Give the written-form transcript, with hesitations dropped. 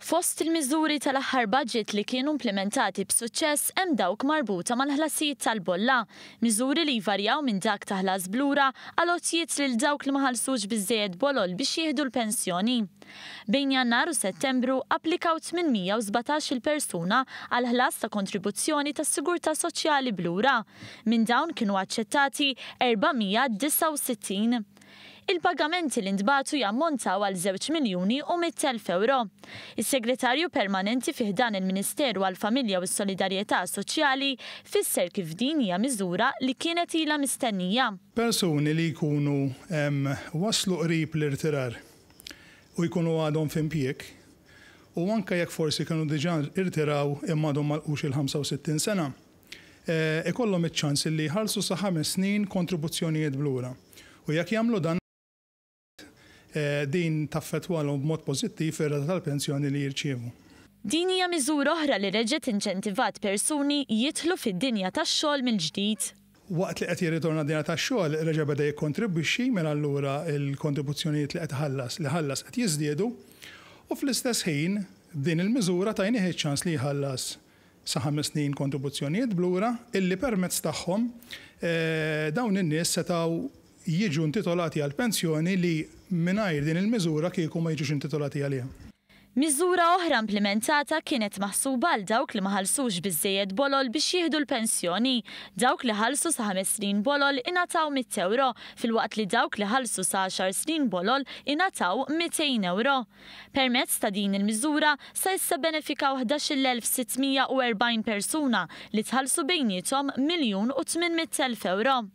Fost il-miżuri tal-aħħar budget li kienu implimentati b'suċċess hemm dawk marbuta mal-ħlasijiet tal-bolla, miżuri li jvarjaw minn dak ta' ħlas b'lura għal għotjiet lil dawk li ma ħallsux biżżejjed bolol biex jieħdu l-pensjoni. Bejn Jannar u Settembru applikaw 817-il persuna għal ħlas ta' kontribuzzjoni tas-sigurtà soċjali b'lura. Minn dawn kienu aċċettati 469. Il-pagamenti li ntbagħtu jammontaw għal żewġ miljuni u 100,000 ewro. Is-Segretarju Permanenti fi ħdan il-Ministeru għall-Familja u s-Solidarjetà Soċjali fisser kif din hija miżura li kienet ilha mistennija. Persuni li jkunu waslu qrib l-irtirar u jkunu għadhom f'impjieg, u anke jekk forsi kienu diġà irtiraw imma għadhom ma lħqux il-65 sena, ikollhom iċ-ċans li jħallsu sa ħames snin kontribuzzjonijiet b'lura. U jekk jagħmlu dan, din taffettwalhom b'mod pożittiv ir-rata tal-pensjoni li jirċievu. Din hija miżura oħra li reġgħet inċentivat persuni jidħlu fid-dinja tax-xogħol mill-ġdid. Waqt li qed jirritorna d-dinja tax-xogħol, reġa' beda jikkontribwixxi, mela allura l-kontribuzzjonijiet li qed iħallas, li ħallas qed jiżdiedu, u fl-istess ħin, b'din il-miżura tajnih iċ-ċans li jħallas sa ħames snin kontribuzzjonijiet b'lura illi permezz tagħhom dawn in-nies setgħu jiġu intitolati għal pensjoni li mingħajr din il-miżura kieku ma jiġux intitolati għaliha. Miżura oħra implimentata kienet maħsuba għal dawk li ma ħallsux biżżejjed bolol biex jieħdu l-pensjoni. Dawk li ħallsu sa ħames snin bolol ingħataw €100 filwaqt li dawk li ħallsu sa għaxar snin bolol ingħataw €200. Permezz ta' din il-miżura, sa issa bbenefikaw 11,640 persuna li tħallsu bejniethom €1,800,000.